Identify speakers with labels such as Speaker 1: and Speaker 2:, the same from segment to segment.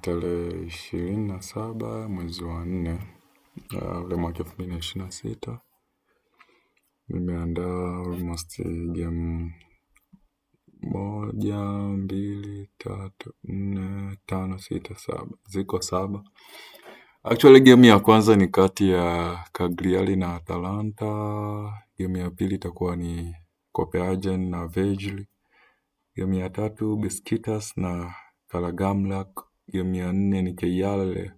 Speaker 1: Tarehe 27 mwezi wa nne ule mwaka 2026. Nimeandaa almost game moja, mbili, tatu, nne, tano, sita, saba. Ziko saba. Actually game ya kwanza ni kati ya Cagliari na Atalanta. Game ya pili itakuwa ni Copenhagen na Vejle. Game ya tatu Besiktas na Karagamrak. Game ya nne ni KR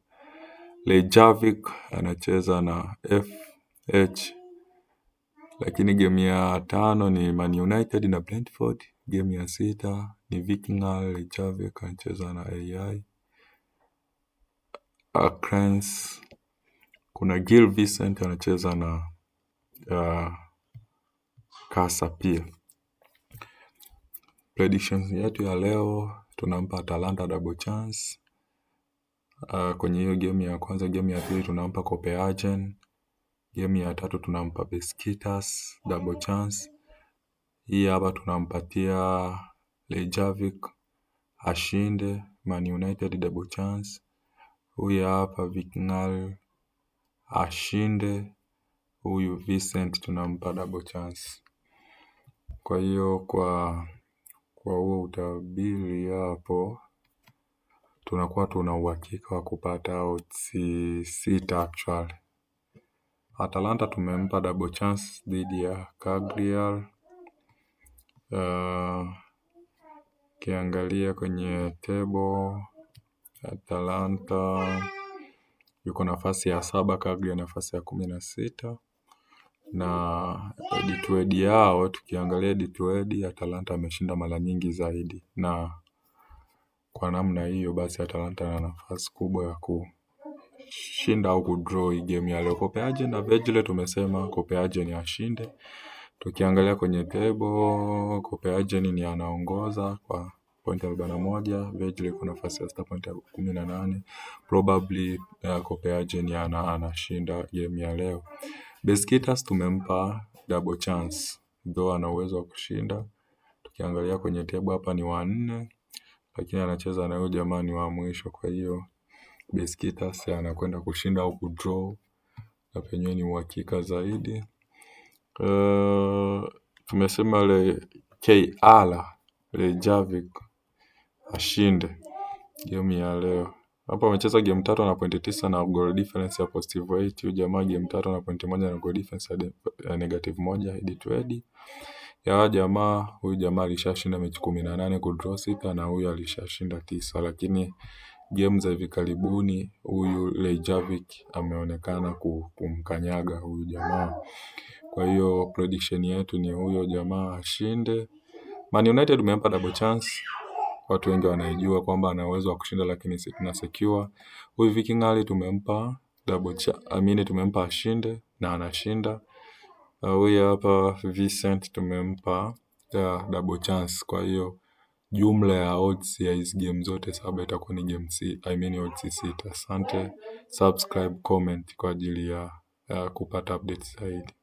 Speaker 1: Reykjavik anacheza na FH. Lakini game ya tano ni Man United na Brentford. Game ya sita ni Vikingur Reykjavik anacheza na AI Akranes. Kuna Gil Vicente anacheza na Casa pia. Predictions yetu ya leo tunampa Atalanta double chance kwenye hiyo game ya kwanza. Game ya pili tunampa Copenhagen. Game ya tatu tunampa Besiktas double chance. Hii hapa tunampatia Reykjavik ashinde Man United double chance. Huyu hapa Vikingur ashinde, huyu Vincent tunampa double chance. Kwa hiyo kwa huo utabiri hapo tunakuwa tuna uhakika wa kupata odds sita actually. Atalanta tumempa double chance dhidi ya Cagliari. Ukiangalia kwenye table Atalanta yuko nafasi ya saba, Cagliari nafasi ya 16 na head to head yao tukiangalia head to head Atalanta ameshinda mara nyingi zaidi, na kwa namna hiyo basi Atalanta ana nafasi kubwa ya kushinda au kudraw hii game ya leo. Copenhagen na Vejle tumesema Copenhagen ashinde. Tukiangalia kwenye table Copenhagen ni anaongoza kwa pointi 41, Vejle iko nafasi ya sita pointi 18. Probably Copenhagen anashinda game ya leo. Besiktas tumempa double chance though ana uwezo wa kushinda. Tukiangalia kwenye table hapa ni wa nne, lakini anacheza na huyo jamaa ni wa mwisho, kwa hiyo Besiktas anakwenda kushinda au kudraw na penyewe ni uhakika zaidi. Tumesema le KR Reykjavik ashinde game ya leo. Hapa amecheza game tatu na pointi tisa na goal difference ya positive 8. Huyu jamaa game tatu na pointi moja na goal difference ya negative moja head to head. Ya jamaa huyu jamaa alishashinda mechi 18 kudraw sita na huyu alishashinda tisa, lakini game za hivi karibuni huyu Reykjavik ameonekana kumkanyaga huyu jamaa. Kwa hiyo prediction yetu ni huyo jamaa ashinde. Man United tumempa double chance. Watu wengi wanaijua kwamba ana uwezo wa kushinda lakini si tuna secure. Huyu Viking tumempa double chance, I mean tumempa ashinde na anashinda. Huyu hapa Vincent tumempa double chance. Kwa hiyo jumla ya odds ya hizi game zote saba itakuwa ni game I mean odds sita. Asante, subscribe, comment kwa ajili ya kupata updates zaidi.